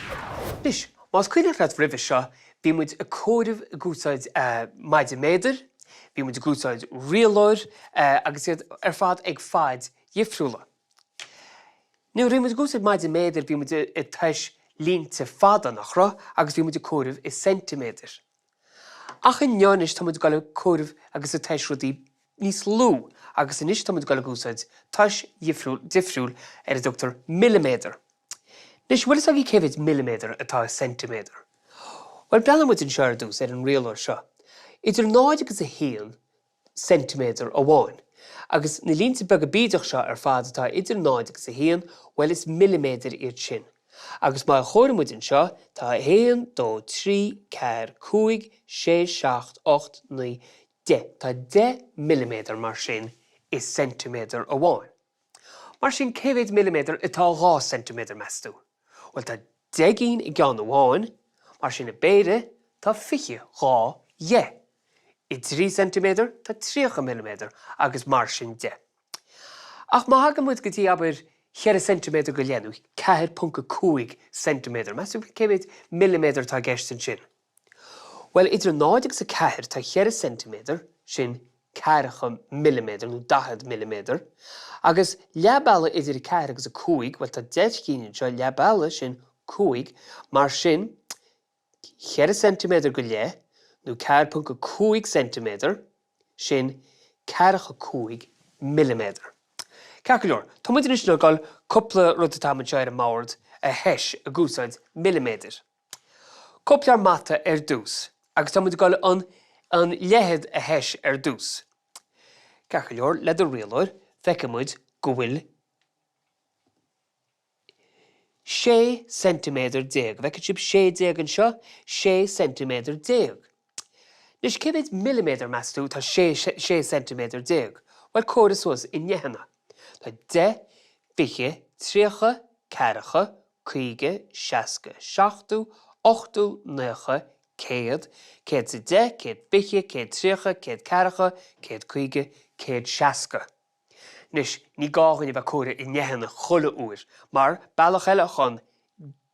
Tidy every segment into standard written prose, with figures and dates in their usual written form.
Anois, más cuimhneach leat roimhe seo, bhí muid ag comhaireamh ag úsáid maide méadair, bhí muid ag úsáid rialóir agus iad ar fad ag faid dhifriúla. Nuair a bhí muid ag úsáid maide méadair bhí muid ag tomhais línte fada, nach raibh, agus bhí muid ag comhaireamh i ceintiméadair. Ach inniu anois tá muid ag dul ag comhaireamh agus ag tomhais rudaí níos lú agus anois tá muid ag dul ag úsáid tomhais dhifriúil difriúil ar a dtugtar milliméadar. Anois, bhfuil fhios agaibh cé mhéad milliméadar atá i ceintiméadar? Bhuel, breathnóidh muid anseo ar dtús ar an rialóir seo. Idir 0 agus 1 ceintiméadar amháin. Agus na línte beaga bídeach seo ar fad atá idir 0 agus 1, bhuel is milliméadair iad sin. Agus má chomhaireann muid anseo, tá 1, 2, 3, 4, 5, 6, 7, 8, 9, 10. Tá 10 milliméadar mar sin i ceintiméadar amháin. Mar sin cé mhéad milliméadar atá 2 ceintiméadar, meas tú? Bhuel tá 10 gcinn i gceann amháin, mar sin i bpéire tá 20, 2 dheich. I dtrí ceintiméadar tá 30 milliméadar agus mar sin de. Ach má thagann muid go dtí, abair, cheithre ceintiméadar go leith, nó 4.5 ceintiméadar, meas tú cé mhéad milliméadar atá i gceist ansin? Bhuel, idir 0 agus 4 tá cheithre ceintiméadar, sin ceathracha milliméadar nó 40 milliméadar, agus leath bealaigh idir 4 agus 5, bhuel tá 10 gcinn anseo, leath bealaigh, sin 5, mar sin, cheithre ceintiméadar go leith, nó 4.5 ceintiméadar, sin ceathracha 5 milliméadar. Ceart go leor, tá muid anois ag dul cúpla rud atá anseo ar an mbord a thomhas ag úsáid milliméadair. Cóipleabhar mata ar dtús, agus tá muid ag dul an an leithead a thomhas ar dtús. Ceart go leor, le do rialóir, feicfidh muid go bhfuil 16 ceintiméadar. Bhfeiceann sibh 16 anseo? 16 ceintiméadar. Anois, cé mhéad milliméadar, meas tú, atá 16 ceintiméadar? Bhuel, comhair suas i ndeicheanna. Tá 10, 20, 30, 40, 50, 60, 70, 80, 90, 100, 110, 120, 130, 140, 150, 160. Anois, ní gá dhúinn a bheith ag comhaireamh i ndeicheanna chuile uair, mar bealach eile chun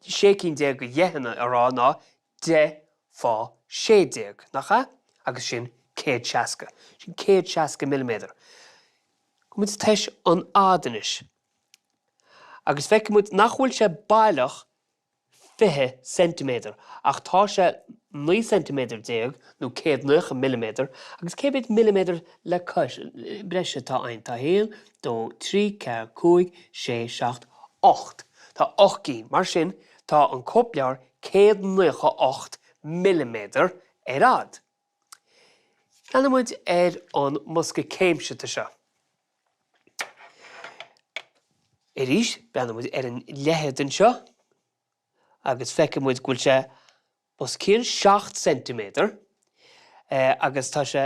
sé cinn déag de dheicheanna a rá ná 10 fá 16, nach ea? Agus sin 160. Sin 160 milliméadar. Gabhfaidh muid ag tomhas an fhad anois. Agus feicfidh muid nach bhfuil sé baileach 20 ceintiméadar, ach tá sé 19 ceintiméadar nó 190 milliméadar, agus cé mhéad milliméadar le cois, breise atá ann? Tá 1, 2, 3, 4, 5, 6, 7, 8. Tá 8 gcinn. Mar sin, tá an cóipleabhar 198 milliméadar ar fhad. Leanfaidh muid ar an mbosca céimseata seo. Arís, breathnóidh muid ar an leithead anseo agus feicfidh muid go bhfuil sé os cionn 7 ceintiméadar agus tá sé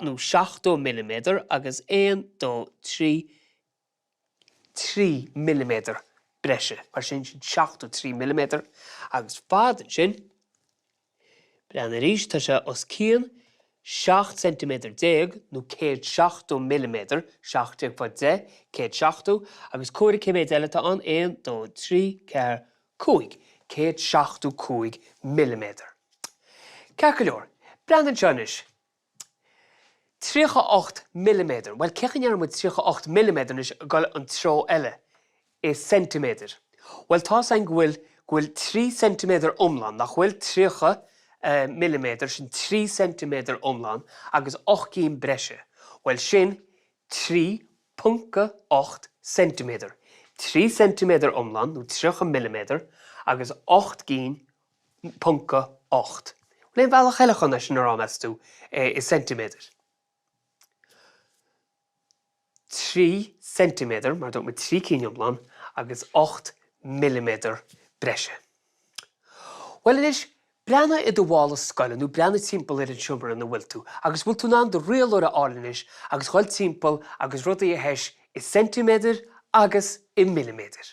nó 70 milliméadar agus 1, 2, 3, 3 milliméadar breise, mar sin, sin 73 milliméadar agus fad ansin, breathnaigh arís, tá sé os cionn 17 ceintiméadar nó 170 milliméadar, 17 fá 10, 170, agus comhair cé mhéad eile atá ann, 1, 2, 3, 4, 5, 175 milliméadar. Ceart go leor, breathnaigh anseo anois. 38 milliméadar. Bhuel, cén chaoi a ndéarfaidh muid 38 milliméadar anois ag dul an treo eile, i ceintiméadair? Bhuel, tá's againn go bhfuil, go bhfuil 3 ceintiméadar iomlán, nach bhfuil? 30 milliméadar, sin 3 ceintiméadar iomlán, agus 8 gcinn breise. Bhuel, sin 3.8 ceintiméadar. 3 ceintiméadar iomlán, nó 30 milliméadar, agus 8 gcinn ponca 8. Bhfuil aon bhealach eile chun é sin a rá, meas tú, i ceintiméadair? 3 ceintiméadar, mar dúirt muid 3 cinn iomlán, agus 8 milliméadar breise. Bhuel anois, breathnaigh i do mhála scoile nó breathnaigh timpeall ar an seomra ina bhfuil tú agus bhfuil tú in ann do rialóir a fháil anois agus dhul timpeall agus rudaí a thomhas i ceintiméadair agus i milliméadair.